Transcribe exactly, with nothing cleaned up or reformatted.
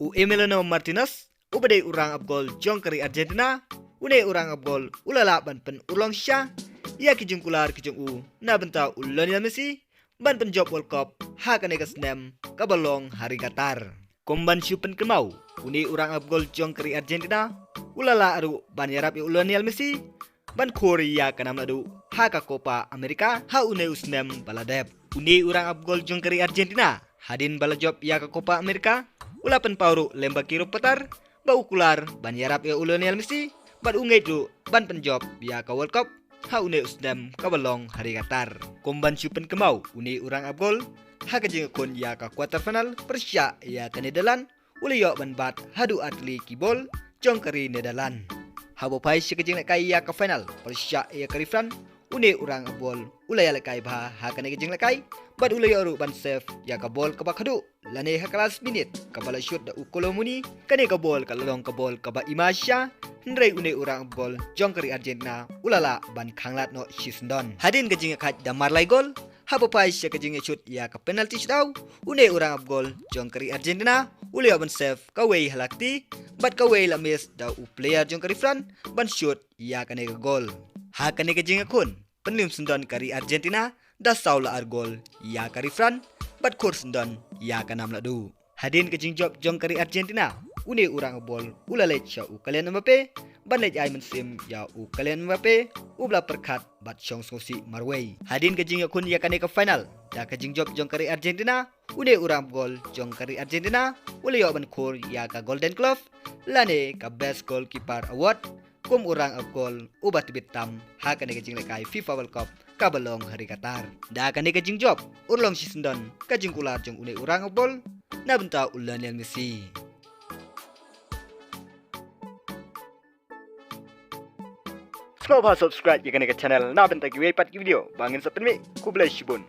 U Emiliano Martinez, uba dei u rangap gol jong ka ri Argentina, une u rangap gol u la lah ban pynurlong shisha ïa ki jingkular ki jong u na bynta u Lionel Messi ban pynjop World Cup ha kane ka snem kaba long ha ri Qatar. Kum ban shu pynkynmaw, une u rangap gol jong ka ri Argentina u la lah ruh ban ïarap ïa u Lionel Messi ban khur ïa ka nam naduh ha ka Copa America ha une u snem ba la dep. Une u rangap gol jong ka ri Argentina, hadien ba la jop ïa ka Copa America, u la pynpaw ruh lem bad ki reporter ba u kular ban ïarap ïa u Lionel Messi bad u ngeit ruh ban pynjop ïa ka World Cup ha une u snem kaba long ha ri Qatar. Kum ban shu pynkynmaw, une u rangap gol ha ka jingïakhun ïa ka quarter final pyrshah ïa ka Netherlands u la ïoh ban bat haduh artylli ki bol jong ka ri Netherlands. Haba phai sha ka jinglehkai ïa ka final pyrshah ïa ka ri France, une u rangap gol u la ïalehkai bha ha kane ka jinglehkai bad u la ïoh ruh ban save ïa ka bol kaba khadduh lane ha ka last minute kaba la shoot da u Kolo Muani. Kane ka bol ka la long ka bol kaba ima shisha, hynrei une u rangap gol jong ka ri Argentina u la lah ban khanglad noh shisyndon. Hadien ka jingïakhaid da marlai gol, haba phai sha ka jingïashut ïa ka penalty shootout, une u rangap gol jong ka ri Argentina u la ïoh ban save kawei ha la kti bad kawei la miss da u player jong ka ri France ban shoot ïa kane ka gol. Ha kane ka jingïakhun, pynliem syndon ka ri Argentina da saw la ar gol ïa ka ri France bad khur syndon ïa ka nam naduh. Hadien ka jingjop jong ka ri Argentina, une u rangap bol u la leit sha u Kylian Mbappe ban leit ai mynsiem ïa u Kylian Mbappe uba la pyrkhat bad shong sngewsih marwei. Hadien ka jingïakhun ïa kane ka final da ka jingjop jong ka ri Argentina, une u rangap gol jong ka ri Argentina u la ïoh ban khur ïa ka Golden Glove lane ka Best Goalkeeper Award kum u rangap gol uba tbit tam ha kane ka jinglehkai FIFA World Cup kaba long ha ri Qatar. Da kane ka jingjop, urlong shisyndon ka jingkular jong une u rangap gol na bynta u Lionel Messi. Sngewbha subscribe ïa kane ka channel na bynta kiwei pat ki video ba ngin sa pynmih. Khublei shibun.